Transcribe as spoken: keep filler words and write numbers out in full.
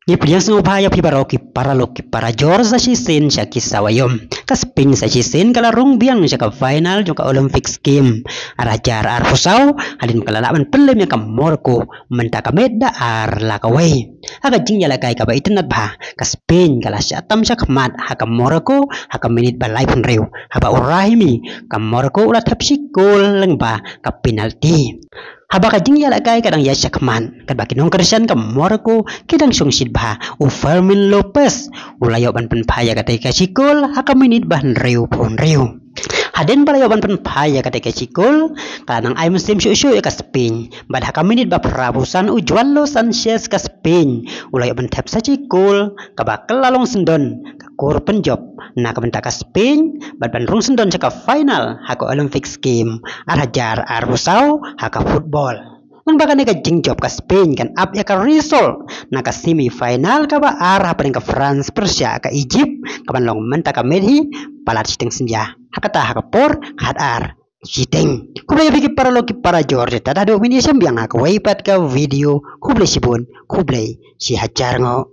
Ngi pdiang sngewbha ïa phi baroh ki paralok ki parajor sa shisien sha ki sawa ïom. Ka Spain sa shisien ka la rung biang sha ka final jong ka Olympics Game ar hajar arphew saw, hadien ka la lah ban pynlem ïa ka Morocco mynta ka met da ar la kawei. Ha ka jingïalehkai kaba itynnad bha, ka Spain ka la shah tam shakhmat ha ka Morocco ha ka minit ba laiphew hynriew, haba u Rahimi ka Morocco u la thep shi kol lyngba ka penalty. Haba ka jingïalehkai ka dang ïaid shakhmat, katba ki nongkyrshan ka Morocco ki dang shongshit bha, u Fermin Lopez u la ïoh ban pynphai ïa katei ka shi kol ha ka minit ba hynriewphew hynriew. Hadien ba la ïoh ban pynphai ïa katei ka shi kol, ka la nang ai mynsiem shuh shuh ïa ka Spain. Bad ha ka minit ba phraphew san, u Joao Sanchez ka Spain u la ïoh ban thep sa shi kol kaba ka la long syndon ka kur pynjop na ka bynta ka Spain bad ban rung syndon sha ka final ha ka Olympics Game ar hajar arphew saw ha ka football. Lyngba kane ka jingjop, ka Spain kan ap ïa ka result na ka semi final kaba ar hapdeng ka France pyrshah ka Egypt, kaban long mynta ka met hi palat shiteng synja, ha kata ha ka por khatar shiteng. Khublei ïa phi ki paralok ki parajor, te tat haduh mynta shem biang ha kawei pat ka video. Khublei shibun, khublei shihajar nguh.